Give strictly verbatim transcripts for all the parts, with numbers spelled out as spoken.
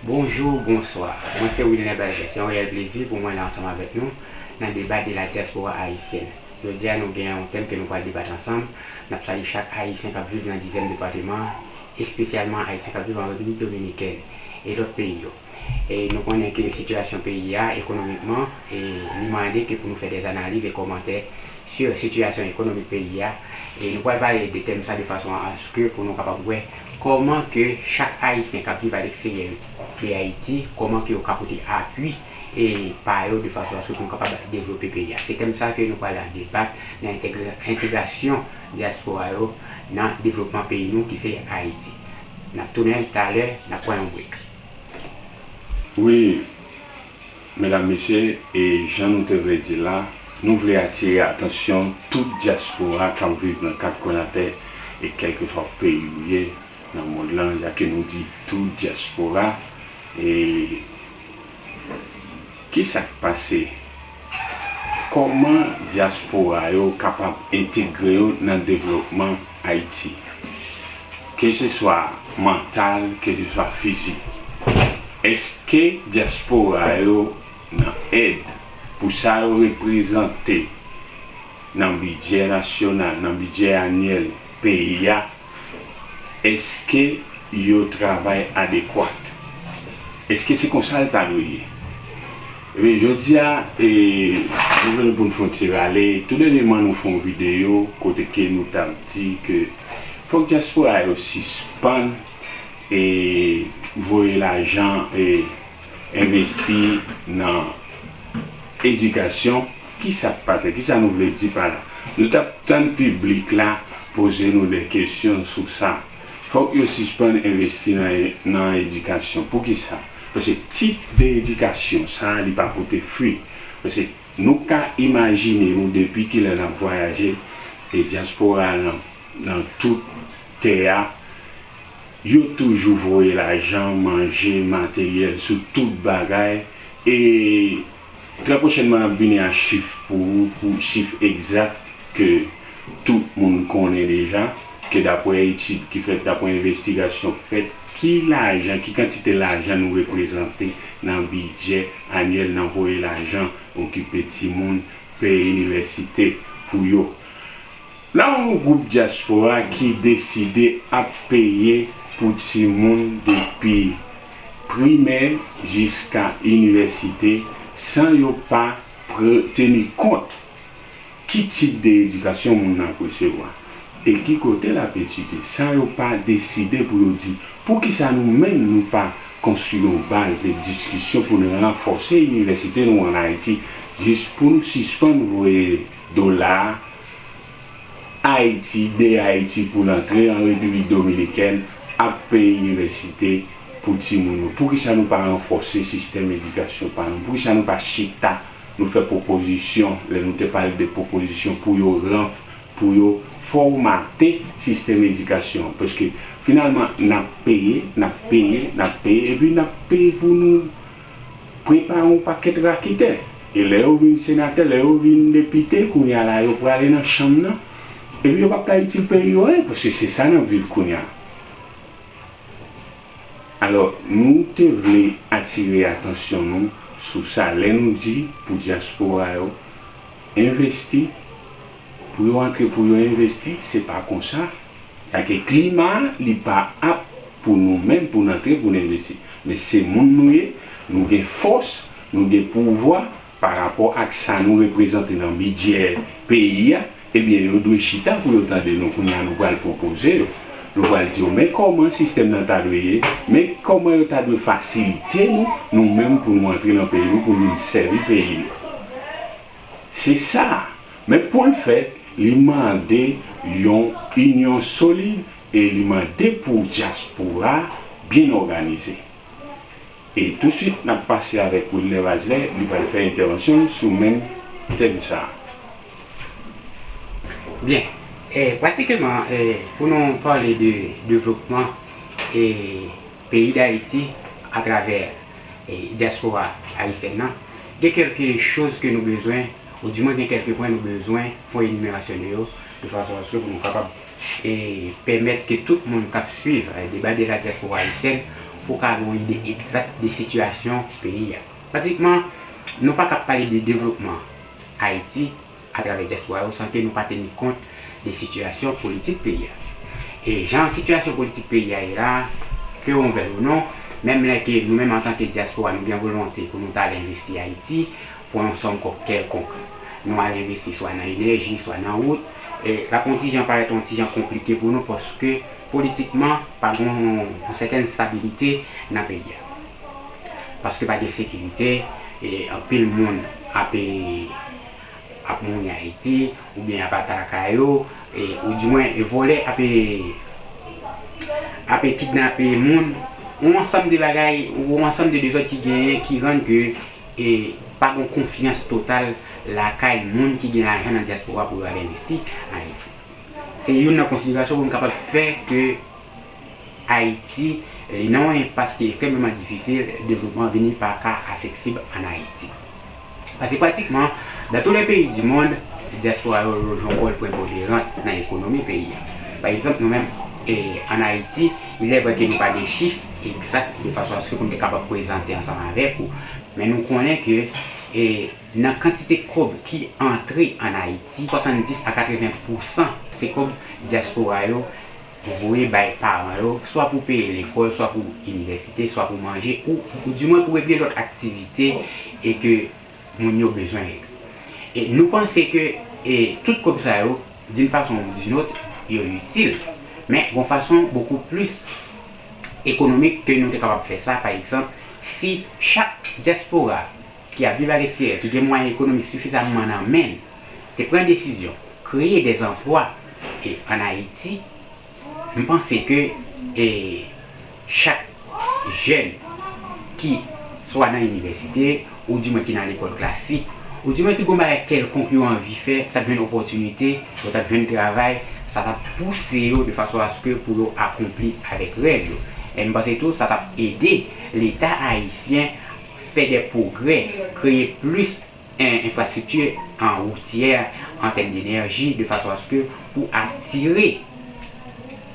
Bonjou, bonswa. Mwen se Wilner Balbert. Se yon reyèl plezi pou mwen la ansanm avèk nou nan deba de la diaspora haïtienne. Jodi a, nou gen yon tèm ke nou pral debat ansanm. N ap salye chak Ayisyen k ap viv nan dizyèm depatman, espesyalman Ayisyen k ap viv an Repiblik Dominikèn e lòt peyi yo. E nou konnen ke sitiyasyon peyi a, ekonomikman, e li mande ke pou nou fè dè analiz e kòmantè sou sitiyasyon ekonomik peyi a. E nou pral pale de tèm sa de fason aske pou nou kapab wè kòman ke chak Ayisyen k ap viv a leksteryè de Ayiti, kòman ke yo ka pote apui e pa yo de fason aske pou nou kapab devlope peyi a. Se tèm sa ke nou pral debat nan entegra- entegrasyon dyaspora yo nan devlopman peyi nou ki se Ayiti. N ap tounen talè, n ap pran yon break. Wi, medam, mesye, e jan nou te vle di la, nou vle atire atansyon tout dyaspora k ap viv nan kat kwen latè e kèlkeswa peyi ou ye nan mond lan, ya ke nou di tout dyaspora, e kisa k pase? Kòman dyaspora yo kapab entegre yo nan devlopman Ayiti? Keseswa mantal, keseswa fizik. Èske dyaspora yo nan èd pou sa yo reprezante nan bidjè nasyonal, nan bidjè anyèl peyi a? Èske yo travay adekwat? Èske se konsa l ta dwe ye? Ebyen, jodi a, e, nou vle pou n fè yon ti rale. Tou dènyèman, nou fè yon videyo kote ke nou t ap di ke fòk dyaspora yo sispann e voye lajan e envesti nan edikasyon. Kisa k pase? Kisa nou vle di pa la? Nou t ap tann piblik la poze nou de kesyon sou sa. Fòk yo sispann envesti nan, nan edikasyon. Poukisa? Paske tip de edikasyon sa a, li pa pote fwi. Paske nou ka imajine nou depi kilè n ap vwayaje, e dyaspora nan, nan tout tè a, yo toujou voye lajan, manje, materyèl sou tout bagay. E trè pwochènman, n ap vini a chif pou ou, pou chif egzak ke tout moun konnen deja, ke daprè etid ki fèt, daprè envestigasyon k fèt, ki lajan, ki kantite lajan nou reprezante nan bidjè anyèl, nan voye lajan, okipe timoun, peye inivèsite pou yo. Nan yon gwoup dyaspora ki deside ap peye pou timoun depi primè jiska inivèsite san yo pa pre- teni kont ki tip de edikasyon moun nan ap resevwa e ki kote l ap etidye, san yo pa deside pou yo di poukisa nou menm nou pa konstwi yon baz de diskisyon pou n ranfòse inivèsite nou ann Ayiti, jis pou nou sispann voye dola Ayiti, de Ayiti pou l antre an Repiblik Dominikèn, ap peye inivèsite pou timoun yo. Poukisa nou pa ranfòse sistèm edikasyon pa nou? Poukisa nou pa chita, nou fè pwopozisyon, lè nou te pale de pwopozisyon pou yo ranf, pou yo fòmate sistèm edikasyon an? Paske finalman, n ap peye, n ap peye, n ap peye, epi n ap peye pou nou prepare yon pakèt raketè. E lè yo vin senatè, lè yo vin depite, kounye a la, yo prale nan chanm nan. Epi yo p ap ka itil peyi yo anyen, paske se sa n ap viv kounye a. Alò, nou te vle atire atansyon nou sou sa. Lè nou di pou dyaspora yo envesti, pou yo antre, pou yo envesti, se pa konsa. Paske klima a, li pa ap pou nou menm, pou n antre, pou n envesti. Men se moun nou ye, nou gen fòs, nou gen pouvwa, pa rapò ak sa nou reprezante nan bidjè peyi a, ebyen, yo dwe chita pou yo tande nou. Kounye a, nou pral pwopoze yo. Nou pral di yo, men kòman sistèm nan ta dwe ye, men kòman yo ta dwe fasilite nou, nou menm, pou nou antre nan peyi nou, pou nou vin sèvi peyi nou. Se sa. Men pou l fèt, li mande yon inyon solid e li mande pou dyaspora byen òganize. E touswit, n ap pase avèk Wilner Bazelais, li pral fè entèvansyon l sou menm tèm sa a. Byen, e, pratikman, e, pou nou pale de devlopman e peyi Dayiti atravè e dyaspora ayisyèn nan, gen kèlke choz ke nou bezwen, oudimwen gen kèlke pwen nou bezwen fè yon enimerasyon de yo, de fason aske pou nou kapab e pèmèt ke tout moun k ap swiv e deba de la dyaspora ayisyèn pou w ka gen yon ide egzak de sitiyasyon peyi a. Pratikman, nou pa ka pale de devlopman Ayiti atravè dyaspora yo san ke nou pa teni kont de sitiyasyon politik peyi a. E jan sitiyasyon politik peyi a ye la, ke w vle l ou non, menm lè ke nou menm antanke dyaspora nou gen volonte pou nou ta al envesti Ayiti, pran yon sòm kòb kèlkonk. Nou al envesti swa nan enèji, swa nan wout. E l ap yon ti jan parèt yon ti jan konplike pou nou paske politikman pa gen yon, yon sètèn stabilite nan peyi a. Paske pa gen sekirite, e anpil moun ap, e, ap mouri Ayiti, oubyen ap atake yo, e, oudimwen, e, vòlè ap, e, ap, e, kidnape moun. Yon ansanm de bagay, yon ansanm de dezòd ki genyen ki rann ke e pa gen konfyans total lakay moun ki gen lajan nan dyaspora pou yo al envesti Ayiti. Se youn nan konsiderasyon pou n kapab fè ke Ayiti, li nan yon enpas ki ekstrèmeman difisil, devlopman vini pa ka aksesib ann Ayiti. Paske pratikman, dans tous les pays du monde, dyaspora yo, yo jwe yon wòl preponderan nan ekonomi peyi a. Pa egzanp, nou menm, e, ann Ayiti, il est vrai ke nou pa gen chif egzak de fason aske pou n te kapab prezante ansanm avèk ou. Men nou konnen ke, e, nan kantite kòb ki antre ann Ayiti, swasanndis a katreven pousan se kòb dyaspora yo voye bay paran yo, swa pou peye lekòl, swa pou inivèsite, swa pou manje, ou, oudimwen pou regle lòt aktivite e ke moun yo bezwen regle. E nou panse ke, e, tout kòb sa yo, d'une façon ou d'une autre, yo itil, men yon fason bokou plis ekonomik ke nou te kapab fè sa. Pa egzanp, si chak dyaspora ki ap viv aleksteryè, ki gen mwayen ekonomik sifizamman nan men l, te pran desizyon kreye dèzanplwa, e, ann Ayiti, m panse ke, e, chak jèn ki swa nan inivèsite, oudimwen ki nan lekòl klasik, oudimwen ki gen yon bagay kèlkonk yo anvi fè, t ap jwenn opòtinite, yo t ap jwenn travay, sa t ap pouse yo de fason aske pou yo akonpli avèk rèv yo. E m panse tou, sa t ap ede Leta ayisyen fè de pwogrè, kreye plis en, enfrastrikti an woutyè, an tèm de enèji, de fason aske pou atire,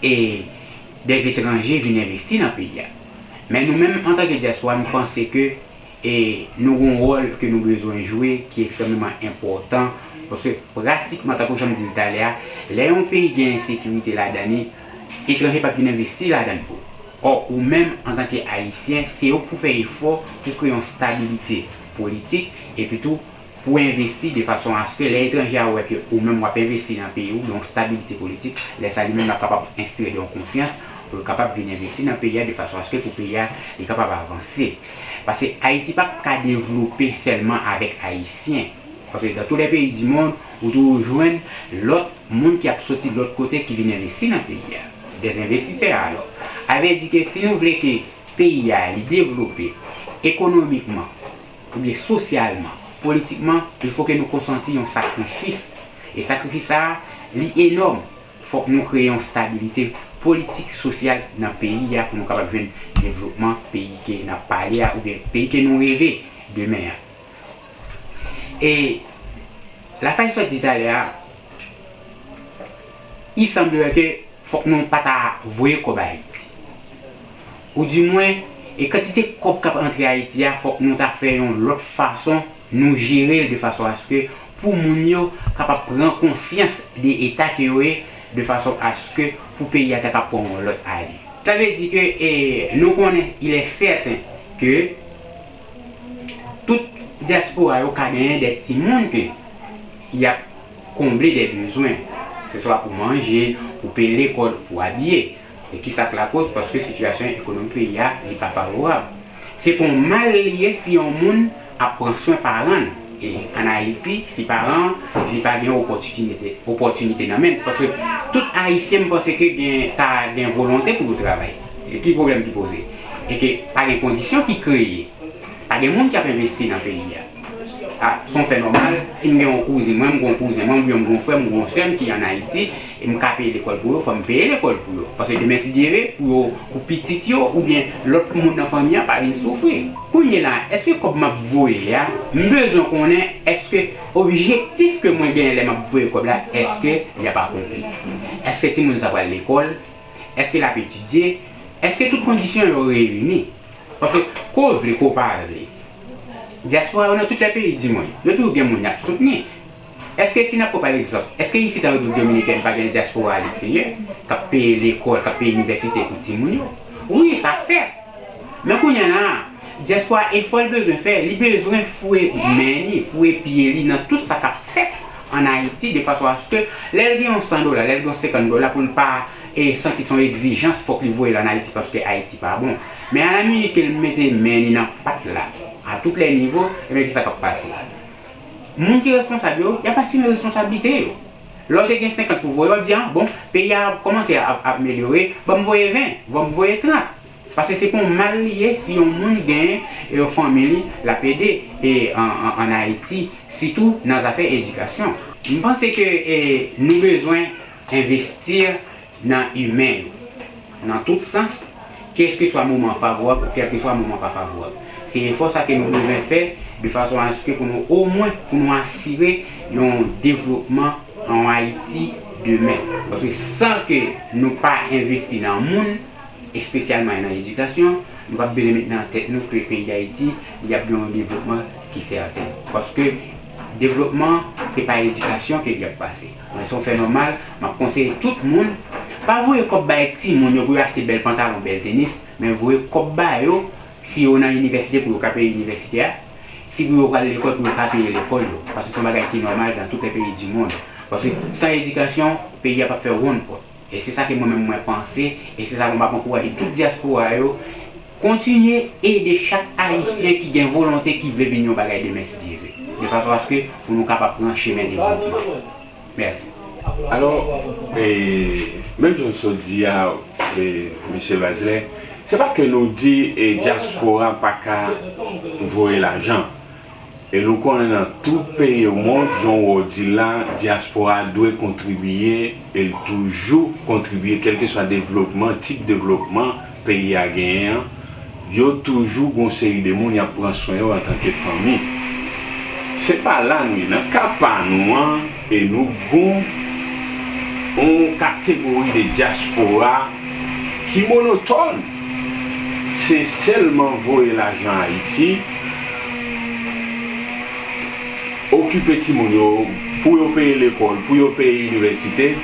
e, dè etranje vin envesti nan peyi a. Men nou menm, antanke dyaspora, nou panse ke, e, nou gen yon wòl ke nou bezwen jwe ki ekstrèmeman enpòtan, paske pratikman, tankou jan m di l talè a, lè yon peyi gen ensekirite ladan li, etranje p ap vin envesti ladan l pou ou. Ò, ou menm, antanke Ayisyen, se ou k pou fè efò pou kreye yon stabilite politik, epi tou pou envesti de fason aske lè etranje a wè ke ou menm w ap envesti nan peyi w, gen yon stabilite politik, lè sa li menm l ap kapab enspire de yon konfyans pou l kapab vin envesti nan peyi a de fason aske pou peyi a li kapab avanse. Paske Ayiti p ap ka devlope sèlman avèk Ayisyen. Paske dans tous les pays du monde, ou toujou jwenn lòt moun ki ap soti lòt kote ki vin envesti nan peyi a. Des investisseurs, alò. Sa vle di ke si nou vle ke peyi a li devlope ekonomikman, oubyen sosyalman, politikman, il fo ke nou konsanti yon sakrifis. E sakrifis sa a, li enòm. Fòk nou kreye yon stabilite politik, sosyal nan peyi a pou nou kapab jwenn devlopman peyi ke n ap pale a, oubyen peyi ke nou reve demen an. E la fay sòt di talè a, il semblerait ke fòk nou pa ta voye kòb Ayiti. Oudimwen, e kantite kòb k ap antre Ayiti a, fòk nou ta fè yon lòt fason nou jere l de fason aske pou moun yo kapab pran konsyans de eta ke yo ye, de fason aske pou peyi a ta ka pran yon lòt ale. Sa vle di ke, e, nou konnen, il est certain ke tout dyaspora yo ka genyen de timoun ke y ap konble de bezwen, ke swa pou manje, pou peye lekòl, pou abiye. E kisa k lakoz? Paske sitiyasyon ekonomik peyi a, li pa favorab. Se pa yon mal li ye si yon moun ap pran swen paran l. E ann Ayiti, si paran an, li pa gen opòtinite, opòtinite nan men l. Paske tout Ayisyen, m panse ke gen, ta gen volonte pou yo travay. E ki pwoblèm ki poze? E ke pa gen kondisyon ki kreye. Pa gen moun k ap envesti nan peyi a. A, se yon fè nòmal, si m gen yon kouzin mwen, m gen yon kouzen mwen, oubyen m gen yon frè m, m gen yon sè m ki ann Ayiti, e m ka peye lekòl pou yo, fò m peye lekòl pou yo. Paske demen, si Dye vle, pou yo, pou pitit yo, oubyen lòt moun nan fanmi an pa vin soufri. Kounye la, èske kòb m ap voye a, m bezwen konnen, èske objektif ke mwen genyen lè m ap voye kòb la, èske l ap akonpli? Èske timoun sa pral lekòl? Èske l ap etidye? Èske tout kondisyon yo reyini? Paske, ke w vle, ke w pa vle, dyaspora yo nan tout lè peyi di mwen, yo toujou gen moun y ap soutni. Èske si n ap pran pa egzanp, èske isit an Repiblik Dominikèn pa gen dyaspora a leksteryè k ap peye lekòl, k ap peye inivèsite pou timoun yo? Wi, sa fèt. Men kounye a la a, dyaspora efò l bezwen fè, li bezwen foure men li, foure pye li nan tout sa k ap fèt ann Ayiti, de fason aske lè l gen yon san dola, lè l gen yon senkant dola, pou l pa e santi se yon egzijans, fòk li voye l ann Ayiti paske Ayiti pa bon. Men alaminit ke l mete men li nan pat la, a tout lè nivo, ebyen kisa k ap pase? Moun ki responsab yo, y ap asime responsablite yo. Lè w te gen senkant pou voye, w ap di, a bon, peyi a ap kòmanse ap amelyore, ban m voye ven, ban m voye trant. Paske se pa yon mal li ye si yon moun gen yon fanmi li l ap ede e, an, an, ann Ayiti, sitou nan zafè edikasyon. M panse ke e, nou bezwen envesti nan imen yo, nan tout sans, kèlkeswa moman favorab ou kèlkeswa moman pa favorab. Se efò sa ke nou bezwen fè de fason aske pou nou omwen, pou nou asire yon devlopman an Ayiti demen. Paske san ke nou pa envesti nan moun, espesyalman nan edikasyon, nou p ap bezwen met nan tèt nou ke peyi Dayiti, y ap gen yon devlopman ki sèten. Paske devlopman, se pa edikasyon ke li ap pase. Men se yon fè nòmal, m ap konseye tout moun, pa voye kòb bay timoun yo pou yo achte bèl pantalon, bèl tenis, men voye kòb ba yo, si yo nan inivèsite, pou yo ka peye inivèsite a, si pou yo pral lekòl, pou yo ka peye lekòl yo. Paske se yon bagay ki nòmal dans tous les pays du monde. Paske san edikasyon, peyi a p ap fè wonn pòt. E se sa ke mwen menm mwen panse, e se sa mwen ap ankouraje tout dyaspora yo, kontinye ede chak Ayisyen ki gen volonte, ki vle vin yon bagay demen si Dye vle. De fason aske pou nou kapab pran chemen devlopman. Mèsi. Alò, e, menm jan w sot di a, e, mesye Bazelais, se pa ke nou di e, dyaspora pa ka voye lajan. E nou konnen nan tout peyi omond, jan w wè w di l la, dyaspora dwe kontribye, e l toujou kontribye, kèlkeswa devlopman, tip devlopman peyi a genyen an, yo toujou gen yon seri de moun y ap pran swen yo antanke fanmi. Se pa la nou ye. Nan ka pa nou an, e nou gen yon kategori de dyaspora ki monotòn. Se sèlman voye lajan Ayiti, okipe timoun yo, pou yo peye lekòl, pou yo peye inivèsite,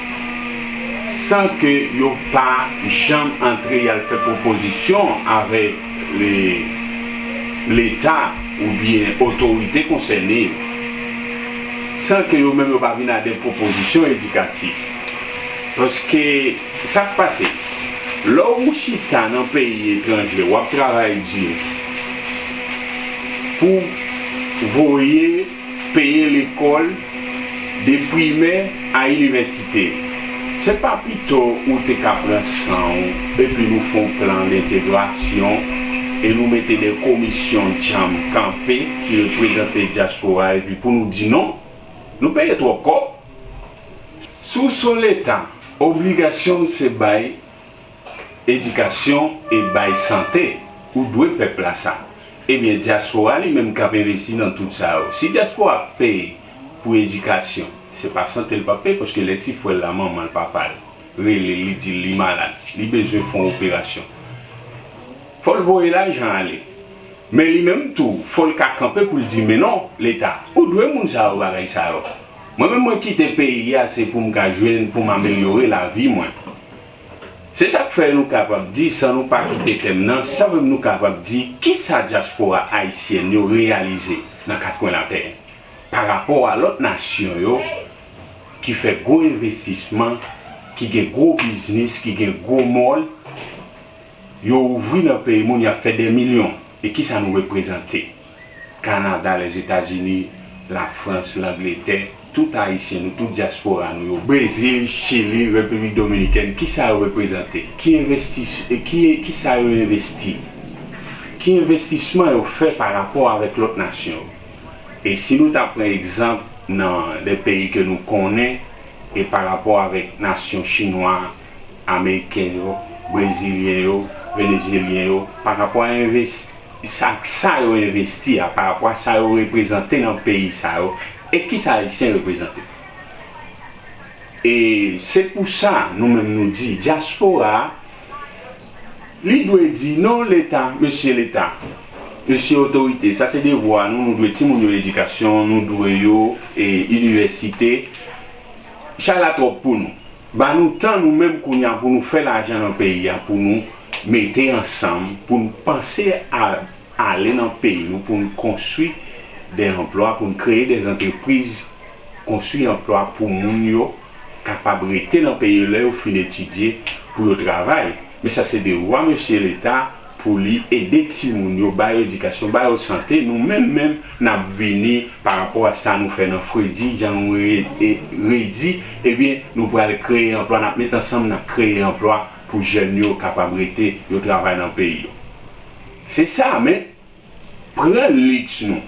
san ke yo pa janm antre y al fè pwopozisyon avèk Leta oubyen otorite konsène yo, san ke yo menm yo pa vin a de pwopozisyon edikatif. Paske, sa k pase, lè w chita nan peyi etranje, w ap travay di pou voye peye lekòl de primè a inivèsite. Se pa pito ou te ka pran san w epi nou fè yon plan dentegrasyon e nou mete de komisyon djanm kanpe ki reprezante dyaspora epi pou nou di non, nou peye twòp kòb. Si w se yon Leta, obligasyon w se bay edikasyon e bay sante, ou dwe pèp la sa. Ebyen, dyaspora li menm k ap envesti nan tout sa yo. Si dyaspora ap peye pou edikasyon, se pa sante l p ap peye, paske lè ti frè l la, manman l, papa l rele l, li di l li malad, li bezwen fè yon operasyon, fò l voye lajan ale. Men li menm tou, fò l ka kanpe pou l di, men non, Leta, ou dwe moun sa yo bagay sa yo. Mwen menm mwen kite peyi a, se pou m ka jwenn, pou m amelyore lavi mwen. Se sa k fè nou kapab di, san nou pa kite tèm nan, sa menm nou kapab di, kisa dyaspora ayisyèn yo reyalize nan kat kwen latè, pa rapò a lòt nasyon yo ki fè gwo envestisman, ki gen gwo biznis, ki gen gwo mòl, yo ouvri nan peyi moun, y ap fè dè milyon. E kisa nou reprezante? Kanada, Lèzetazini, Lafrans, Langletè, tout Ayisyen nou, tout dyaspora nou yo, Brezil, Chili, Repiblik Dominikèn, kisa yo reprezante? Ki envestis, e ki, kisa yo envesti? Ki envestisman yo fè pa rapò avèk lòt nasyon yo? E si nou ta pran egzanp nan de peyi ke nou konnen, e pa rapò avèk nasyon chinwa, ameriken yo, brezilyen yo, venezyelyen yo, pa rapò a envesti, sa, sa yo envesti a, pa rapò a sa yo reprezante nan peyi sa yo, e kisa Ayisyen reprezante. E se pou sa, nou menm nou di, dyaspora a, Li dwe di, "Non, Leta, mesye Leta, mesye otorite, sa se devwa nou, nou dwe timoun yo edikasyon, nou dwe yo e inivèsite." Chala twòp pou nou. Ba nou tan nou menm kounye a pou nou fè lajan nan peyi a, pou nou mete ansanm, pou nou panse a ale nan peyi nou, pou nou konstwi de anplwa, pou nou kreye de antrepriz, konstwi anplwa pou moun yo kapab rete nan peyi yo lè yo fin etidye, pou yo travay. Men sa se devwa mesye Leta pou li ede timoun yo, ba yo edikasyon, ba yo sante. Nou menm menm, n ap vini pa rapò a sa nou fè nan fredi, jan nou re- e- redi, ebyen, nou pral kreye anplwa, n ap met ansanm, n ap kreye anplwa pou jèn yo kapab rete, yo travay nan peyi yo. Se sa, men pran liks nou.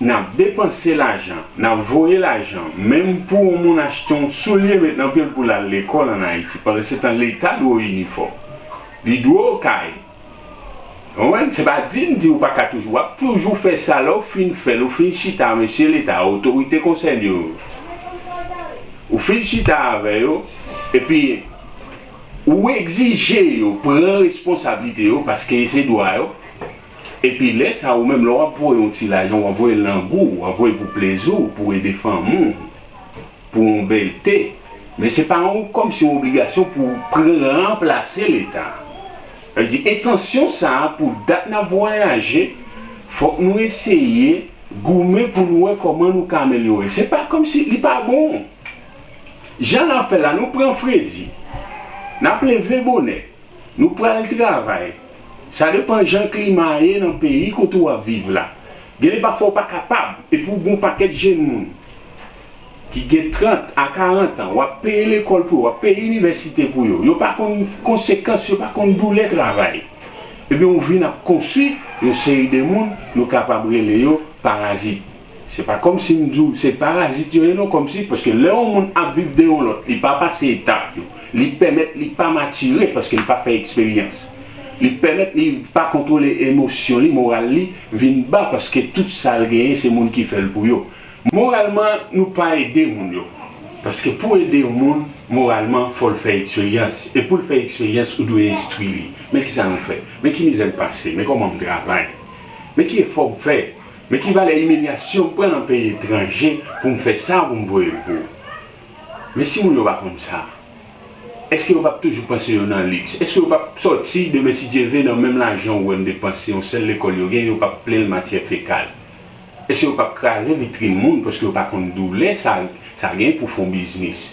N ap depanse lajan, n ap voye lajan, menm pou yon moun achte yon soulye met nan pye l pou l al lekòl ann Ayiti, pandan se tan Leta dwe w inifòm. Li dwe w kay. Ou konprann? Se pa di m di w pa ka toujou. W ap toujou fè sa lè w fin fè l, ou fin chita, mesye Leta, otorite konsène yo. Ou fin chita avè yo, epi ou egzije yo pran responsablite yo, paske se dwa yo. Epi lè sa, ou menm, lè w ap voye yon ti lajan, w ap voye l nan gou, w ap voye pou plezi w, pou ede fanmi w, pou yon bèlte. Men se pa yon, kòmsi yon obligasyon pou w pran, ranplase Leta. Sa vle di, entansyon sa a, pou dat n ap vwayaje, fòk nou eseye goumen pou nou wè kòman nou ka amelyore. Se pa kòmsi li pa bon. Jan n ap fè la, nou pran fredi, n ap leve bonè, nou pral travay. Sa depann jan klima a ye nan peyi kote w ap viv la. Gen de pafwa w pa kapab, epi w gen yon pakèt jèn moun ki gen trant a karant an, w ap peye lekòl pou yo, w ap peye inivèsite pou yo. Yo pa konn konsekans, yo pa konn doulè travay. Ebyen, ou vin ap konstwi yon seri de moun, nou kapab rele yo parazit. Se pa kòmsi m di w se parazit yo ye non, kòmsi, paske lè yon moun ap viv de yon lòt, li pa pase etap yo, li pèmèt li pa matire paske li pa fè eksperyans. Li pèmèt li pa kontwole emosyon li, moral li vin ba paske tout sa l genyen se moun ki fè l pou yo. Moralman, nou pa ede moun yo. Paske pou ede yon moun, moralman, fò l fè eksperyans. E pou l fè eksperyans, ou dwe enstwi li. Men kisa nou fè? Men ki mizè m pase? Men kòman m travay? Men ki efò m fè? Men ki valè imilyasyon m pran nan peyi etranje pou m fè sa pou m voye l pou ou? Men si moun yo pa konn sa, èske yo p ap toujou panse yo nan liks? Èske yo p ap sòti demen si Dye vle nan menm lajan ou wè m depanse yon sèl lekòl yo gen, yo p ap plen l matyè fekal? Èske yo p ap kraze vitrin moun paske yo pa konn doulè sa sa gen pou fè yon biznis?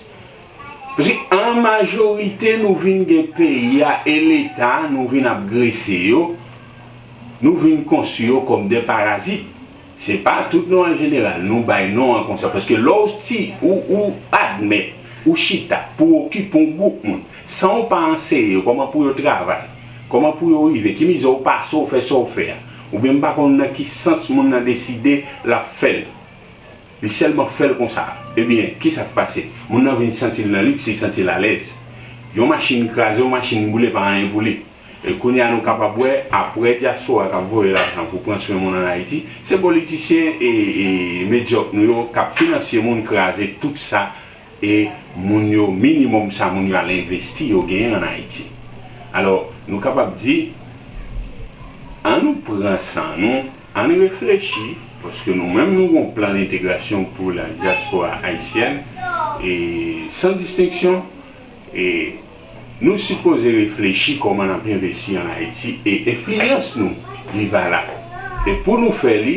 Paske an majorite nou vin gen peyi a e Leta nou vin ap grese yo, nou vin konstwi yo kòm de parazit. Se pa tout non an jeneral, nou bay non an konsa. Paske lè w ti, ou, ou admèt, ou chita pou w okipe yon gwoup moun, san w pa anseye yo kòman pou yo travay, kòman pou yo rive, ki mizè w pase w fè sa w fè a, oubyen m pa konn nan ki sans moun nan deside l ap fè l. Li sèlman fè l konsa. Ebyen, kisa k pase? Moun nan vin santi l nan liks, li santi l alèz. Yon machin kraze, yon machin boule, pa anyen pou li. E kounye a nou kapab wè, apre dyaspora k ap voye lajan pou pran swen moun ann Ayiti, se politisyen e, e medyòk nou yo k ap finanse moun kraze tout sa, e moun yo, minimòm sa moun yo al envesti, yo genyen ann Ayiti. Alò, nou kapab di, ann nou pran san nou, ann reflechi, paske nou menm nou gen yon plan entegrasyon pou la dyaspora ayisyèn, e san distenksyon, e nou sipoze reflechi kòman n ap envesti ann Ayiti e enfliyans nou li valab. E pou nou fè li,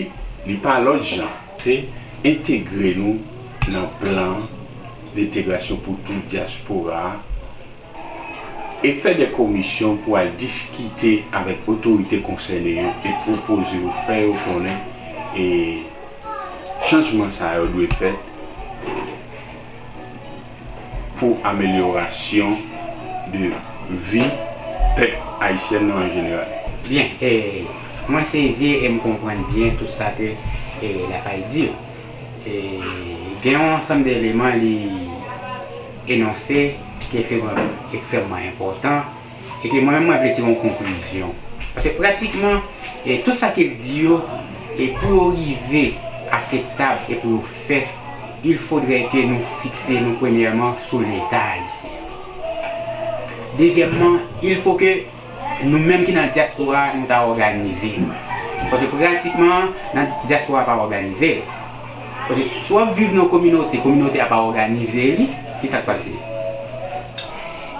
li pa lòt jan, se entegre nou nan plan entegrasyon pou tout dyaspora a e fè de komisyon pou al diskite avèk otorite konsène yo e pwopoze yo, fè yo konnen e chanjman sa yo dwe fèt pou amelyorasyon de vi pèp ayisyèn nan an jeneral. Byen, e, mwen sezi e m konprann byen tout sa ke, e, Lafay di yo. E, gen yon ansanm de eleman li enonse ki ekstrèmman, ekstrèmman enpòtan. E ke mwen menm, mwen vle tire yon konklizyon. Paske pratikman, e, tout sa ke l di yo, e pou yo rive akseptab e pou yo fèt, il faudrait que nou fikse nou premyèman sou Leta ayisyen. Dezyèmman, il faut que Nou menm ki nan dyaspora, nou ta òganize nou. Paske pratikman, nan dyaspora pa òganize l. Paske si w ap viv nan yon kominote, kominote a pa òganize li, ki sa k pase?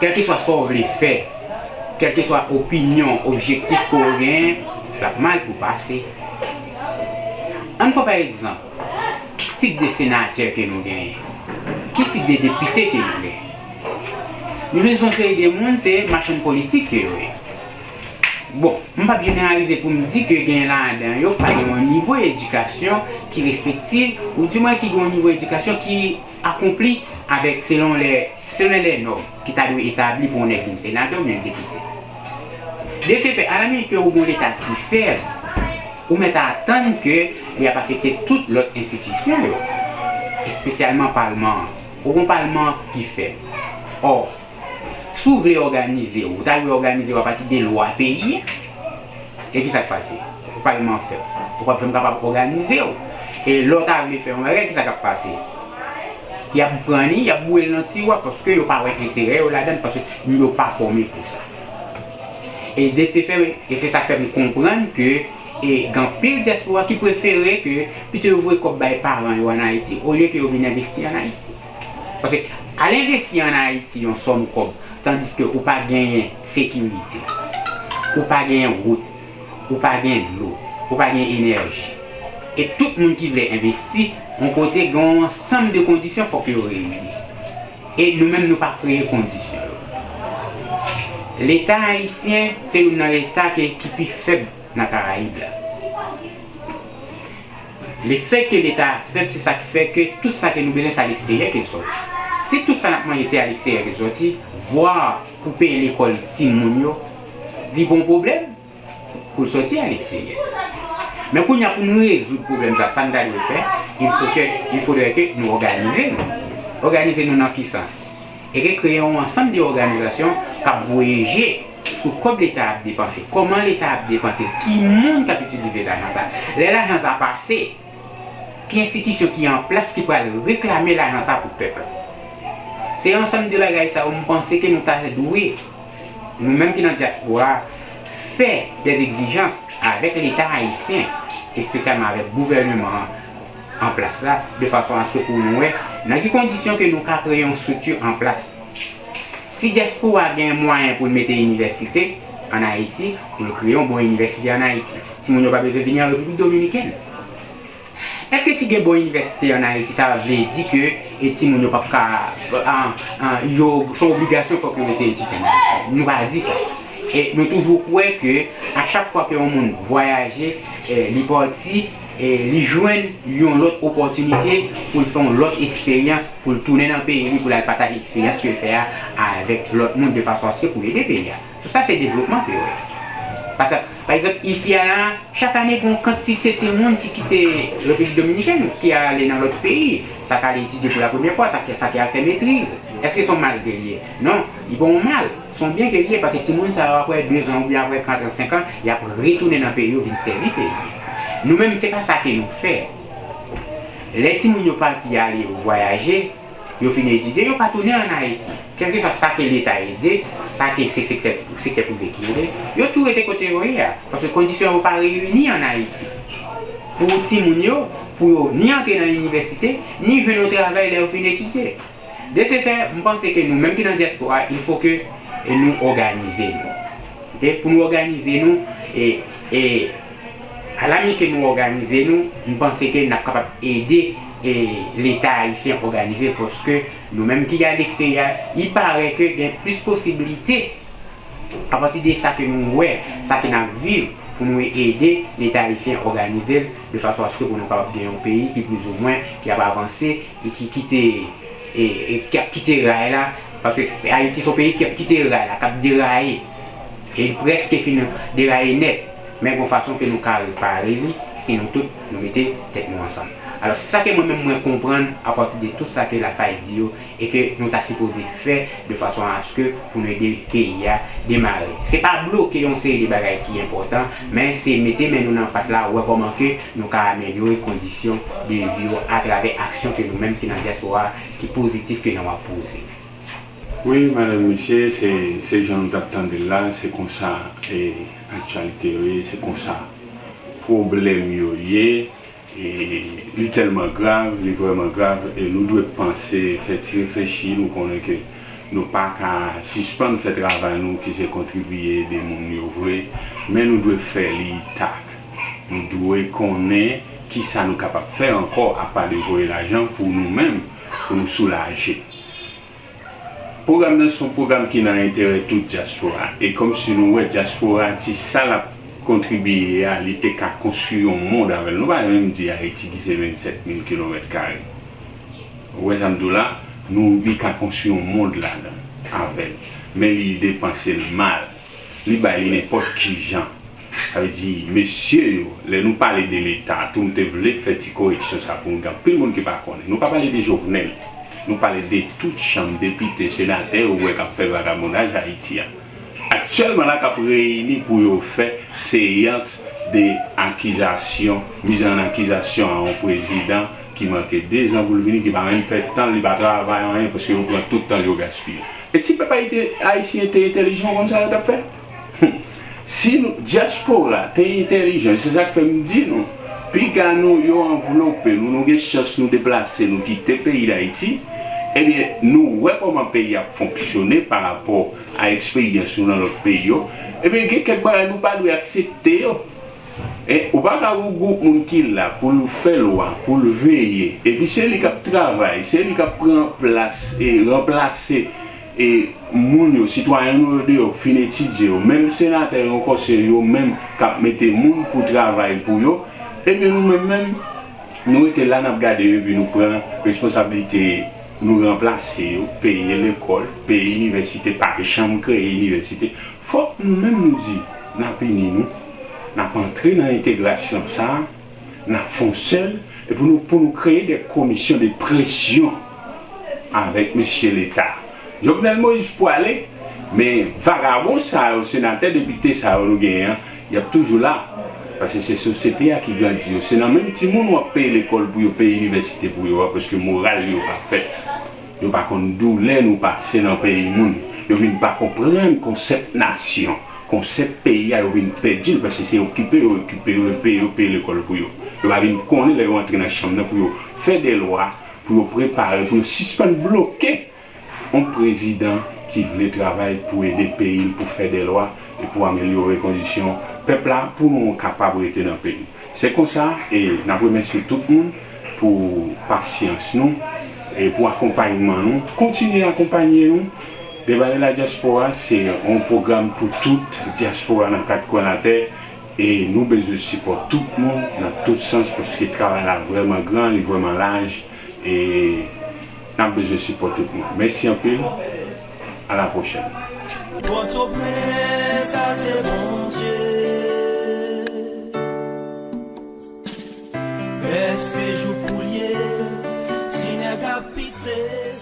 Kèlkeswa sa w vle fè, kèlkeswa opinyon, objektif ke w genyen, l ap mal pou pase. Ann pran pa egzanp, ki tit de senatè ke nou genyen? Ki tit de depite ke nou genyen? Nou jwenn se yon seri de moun, se machann politik ke yo ye. Bon, m p ap jeneralize pou m di ke gen ladan yo pa gen yon nivo edikasyon ki respekte, oudimwen ki gen yon nivo edikasyon ki akonpli avèk, selon lè, selon lè nòm ki ta dwe etabli pou yon nèg vin senatè oubyen depite. De se fè, alamilye ke ou gen yon leta ki fèb, ou mèt atann ke li ap afekte tout lòt enstitisyon yo, espesyalman palman an. Ou gen yon palman ki fèb. Ò, si w vle òganize w, ou ta dwe òganize w apati de lwa peyi a. E ki sa k pase? Ou pa menm fè. Ou p ap janm kapab òganize w. E lè w ta vle fè yon bagay, ki sa k ap pase? Y ap pran li, y ap boure l nan tiwa paske yo pa wè enterè yo ladan l, paske yo pa fòme pou sa. E de se fè, e se sa k fè m konprann ke e gen anpil dyaspora ki prefere ke pito yo voye kòb bay paran yo ann Ayiti olye ke yo vin envesti ann Ayiti. Paske al envesti ann Ayiti yon sòm kòb, tandiske ou pa genyen sekirite, ou pa genyen wout, ou pa gen dlo, ou pa gen enèji. E tout moun ki vle envesti yon kote gen yon ansanm de kondisyon fòk yo reyini. E nou menm nou pa kreye kondisyon yo. Leta ayisyen se youn nan leta ke, ki pi fèb nan Karayib la. Lefètke leta a fèb, se sa k fè ke tout sa ke nou bezwen, se a leksteryè ke l sòti. Si tout sa n ap manje, se a leksteryè ke l sòti, vwa pou peye lekòl timoun yo, li pa yon pwoblèm pou l sòti a leksteryè. Men kounye a, pou nou rezoud pwoblèm sa, sa n ta dwe fè, il faut que, il faudrait que nou òganize nou. Òganize nou nan ki sans? E ke kreye yon ansanm de òganizasyon k ap voye je sou kòb leta ap depanse, kòman leta ap depanse, ki moun k ap itilize lajan sa. Lè lajan sa pase, ki enstitisyon ki an plas ki pral reklame lajan sa pou pèp la? Se ansanm de bagay sa yo, m panse ke nou ta dwe, nou menm ki nan dyaspora, fè dè egzijans avèk leta ayisyen, espesyalman avèk gouvèneman an an plas la, de fason aske pou nou wè nan ki kondisyon ke nou ka kreye yon estrikti an plas. Si dyaspora gen mwayen pou l mete inivèsite ann Ayiti, pou l kreye yon bon inivèsite ann Ayiti, timoun yo pa bezwen vini an Repiblik Dominikèn. Èske si gen bon inivèsite ann Ayiti, sa vle di ke e timoun yo p ap ka, an, an, yo, se yon obligasyon fòk yo rete etidye ann Ayiti? Nou pa di sa. E nou toujou kwè ke a chak fwa ke yon moun vwayaje, e, li pati, e, li jwenn yon lòt opòtinite pou l fè yon lòt eksperyans, pou l tounen nan peyi li, pou l al pataje eksperyans ke l fè a avèk lòt moun de fason aske pou ede peyi a. Tout sa se devlopman ke yo ye. Paske, pa egzanp, isi a la, chak ane gen yon kantite timoun ki kite Repiblik Dominikèn, ki ale nan lòt peyi, sa k ale etidye pou la premyè fwa, sa k, sa k al fè metriz. Èske se yon mal ke l ye? Non, li pa yon mal. Se yon byen ke l ye, paske timoun sa yo, apre de zan oubyen apre kat an, senk an, y ap retounen nan peyi yo, vin sèvi peyi yo. Nou menm, se pa sa ke nou fè. Lè timoun yo pati ale, yo vwayaje, yo fin etidye, yo pa tounen ann Ayiti. Kèlkeswa sa ke leta ede, sa ke se sektè, sektè prive ki ede, yo tou rete kote yo ye a. Paske kondisyon yo pa reyini ann Ayiti. Pou timoun yo, pou yo ni antre nan inivèsite, ni jwenn yon travay lè yo fin etidye. De se fè, m panse ke nou menm ki nan dyaspora, il faut que, e, nou òganize nou. Oke? Pou nou òganize nou, e, e, alamilye ke nou òganize nou, m panse ke n ap kapab ede, e, leta ayisyen òganize, paske nou menm ki a leksteryè, il paraît ke gen plis posiblite, apati de sa ke nou wè, sa ke n ap viv, pou nou ede leta ayisyen òganize l de fason aske pou nou kapab gen yon peyi ki plizoumwen, ki ap avanse, e ki kite, e, e ki ap kite ray la, paske Ayiti se yon peyi ki ap kite ray la, k ap deraye. E li prèske fin deraye nèt. Men gon fason ke nou ka repare li, si nou tout, nou mete tèt nou ansanm. Alò, se sa ke mwen menm mwen konprann apati de tout sa ke Lafaye di yo, e ke nou ta sipoze fè de fason aske pou nou ede peyi a demare. Se pa bloke yon seri de bagay ki enpòtan, men se mete men nou nan pat la, wè kòman ke nou ka amelyore kondisyon de vi yo atravè aksyon ke nou menm ki nan dyaspora ki pozitif ke nou ap poze. Wi, madanm, mesye, se, se jan nou t ap tande l la, se konsa e aktyalite yo ye, se konsa pwoblèm yo ye. E li tèlman grav, li vrèman grav, e nou dwe panse, fè ti reflechi, nou konnen ke nou pa ka sispann fè travay nou ki se kontribiye ede moun yo vre, men nou dwe fè li tak. Nou dwe konnen kisa nou kapab fè ankò apa de voye lajan pou nou menm, pou nou soulaje. Pwogram nan se yon pwogram ki nan enterè tout dyaspora. E kòmsi nou wè dyaspora, ti sa l ap kontribiye a, li te ka konstwi yon mond avè l. Nou pa menm di Ayiti ki se vennsèt mil kilomèt kare. Ou wè sa m di w la? Nou, li ka konstwi yon mond ladan avè l. Men li depanse l mal. Li bay li nenpòt ki jan. Sa vle di, mesye yo, lè nou pale de Leta, tou m te vle fè ti koreksyon sa pou nou gen anpil moun ki pa konnen. Nou pa pale de Jovenel. Nou pale de tout chanm depite, senatè yo wè k ap fè vagabondaj Ayiti a. Aktyèlman la, k ap reyini pou yo fè seyans de akizasyon, miz an akizasyon a yon prezidan ki manke de zan pou l vini, ki pa menm fè tan l, li pa travay anyen, paske yo pran tout tan l, yo gaspiye. E si pèp ayisyen te entèlijan, ou konn sa yo t ap fè? Si nou, dyaspora, te entèlijan, se sa k fè m di nou, piga nou, yo anvlope nou, nou gen chans nou deplase, nou kite peyi Dayiti, ebyen, nou wè kòman peyi ap fonksyone pa rapò a eksperyans nou nan lòt peyi yo, ebyen, gen kèk bagay nou pa dwe aksepte yo. E ou pa ka gen yon gwoup moun ki la pou l fè lwa, pou l veye, epi se li k ap travay, se li k ap pran plas e ranplase e moun yo, sitwayen nou yo deyò, fin etidye yo, menm senatè yo ankò, se yo menm k ap mete moun pou travay pou yo, ebyen nou menm menm, nou rete la n ap gade yo, epi nou pran responsablite, nou ranplase yo, peye lekòl, peye inivèsite, pa janm kreye inivèsite. Fòk nou menm nou di, n a pini nou, n ap antre nan entegrasyon sa a, n ap fè yon sèl, e pou nou, pou nou kreye de komisyon de presyon avèk mesye Leta. Jovenel Moïse pwale, men vagabon sa yo, senatè, depite sa yo nou genyen an, y ap toujou la. Paske se sosyete a ki grandi yo. Se nan menm timoun w ap peye lekòl pou yo, peye inivèsite pou yo a, paske moral yo pa fèt. Yo pa konn doulè nou pase nan peyi moun. Yo vin pa konprann konsèp nasyon, konsèp peyi a, yo vin pèdi l, paske se okipe yo okipe yo, peye yo peye lekòl pou yo. Yo pa vin konnen lè yo antre nan chanm nan pou yo fè de lwa, pou yo prepare, pou yo sispann bloke yon prezidan ki vle travay pou ede peyi l, pou fè de lwa e pou amelyore kondisyon pèp la, pou nou kapab rete nan peyi. Se konsa, e n ap remèsye tout moun pou pasyans nou e pou akonpayman nou. Kontinye akonpanye nou. Deba de la Dyaspora se yon pwogram pou tout dyaspora nan kat kwen latè. E nou bezwen sipò tout moun nan tout sans, paske travay la vrèman gran, li vrèman laj. E n ap bezwen sipò tout moun. Mèsi anpil. A la pwochèn. Pòtoprens, adye Bondye. Èske jou pou l ye, ti nèg ap pise?